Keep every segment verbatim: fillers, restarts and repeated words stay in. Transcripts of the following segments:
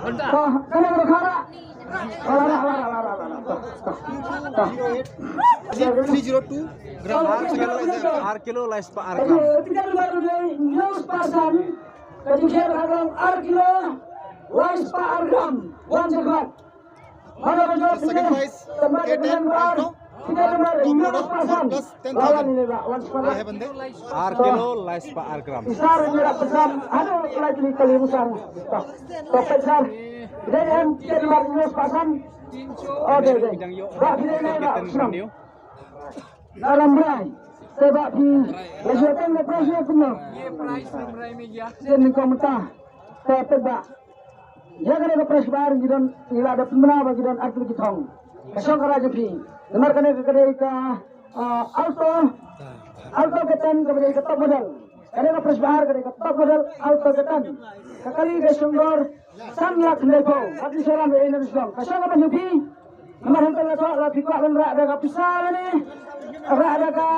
Three zero two gram. Ar kilo, ar kilo lai spah ar gram. Ticket number hynñiew spah san, ka jingkhia ar kilo lai spah ar gram. Wan jingkhot. Second prize, K ten, right now, two crore plus ten thousand. Ar kilo lai spah ar gram. Ïa kane ka prize ba ngi don, ngi la da pynbna ba ngi don artylli ki thong. Ka shong ka raid jong phi. Namar kane ka dei ka, ah, Alto, Alto K ten kaba dei ka top model. Kane ka prize ba ar ka dei ka top model Alto K ten. Ka kali ka shong dor san lak khyndai phew. Bad insurance ba ïa ina shong. Ka shong ka ban jong phi. Namar hangta la thoh la phi kwah ban rah da ka pisa lane rah da ka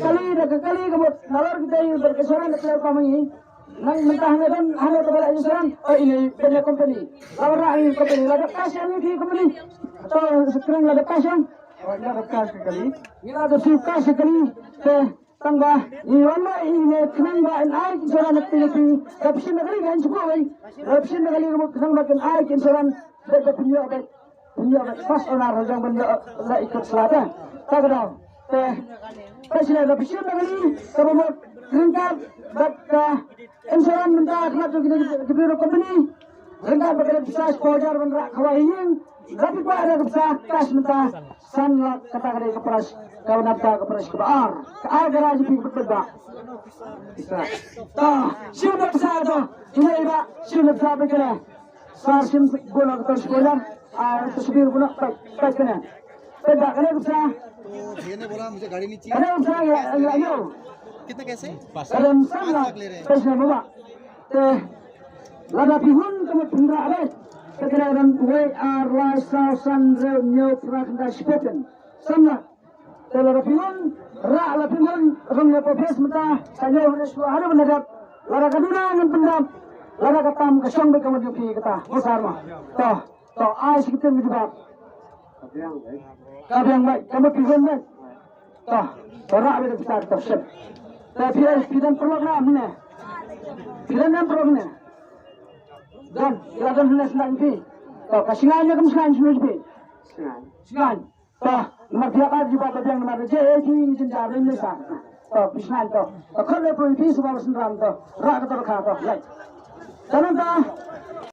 kali, da ka kali ka mut nalor ki dei bad ka insurance da ka leh ka mangi. Nang mynta hangno don, hangno to ba la insurance? Oh, ine, ban ïa company. La wanrah ïa company, la dep cash ïa ki company. To, screen la dep cash ïa. Oh, la dep cash ïa kali. Ngi la dep siew cash ïa kali. Te tang ba ngi wan ma ine khnang ba yn ai insurance na kti kti. Dep siew na kali kan siew wei. Dep siew na kali khnang ba yn ai insurance. Dep dep pynïoh ba Pynïoh ba first owner ha jong ban ïoh la ikut sla te. Ta ka daw. Te, te sila da pynshim da kali, kaba mut ryngkat bad ka insurance mynta khnat jong kine ki briew company. Ryngkat bad ka pisa shiphew hajar ban rah kawei ïing. Da phi kwah da ka pisa cash mynta san lak, kata ka dei ka prize, kaba nangta ka prize kaba ar. Ka ar ka rai jong phi ka bit bit ba. Ta, shim da pisa ta. Ine i ba, shim da pisa ba kane. Sar shim guna ka tor shiphew hajar, ah, ka shibir guna, peit, peit kane. Peit ba kane ka pisa. तो भैया ने बोला मुझे गाड़ी नहीं चाहिए। Kane ka pisa ïa, ïa, ïa. कितने कैसे? Kane ka pisa. पाँच लाख ले रहे हैं। Peit shane ba. Te, lada phi hun ka mut phin rah beit. Te kane ka don wei, ar, lai, saw, san, hynriew, hynñiew, phra, khyndai, shiphew phin. San lak. Te lada phi hun, rah la phi hun, rung ïa ka office mynta, sa ïoh hynriew shwa haduh ban da dep. Lada ka duna ngan pyndap, lada ka tam ka shong beit ka mut jong phi kata. Mo sar mo. To, to, ai shi ktien ka jubab. Ka biang beit, ka mut phi hun beit. To, to rah beit da pisa to shit. Te phi, phi don paralok na mane. Phi don paralok ne. Don, ïa don hynne sngewbha phi. To, ka sngewbha ne kam sngewbha phi. Sngewbha. To, namar phi ïa ka jubab ba biang namar je, eh, phi ngi jynjar rim ne sa. To, phi sngewbha to. To, khot leh phi phi sngewbha synran to. Rah ka to ka to. Leh. Te nangta.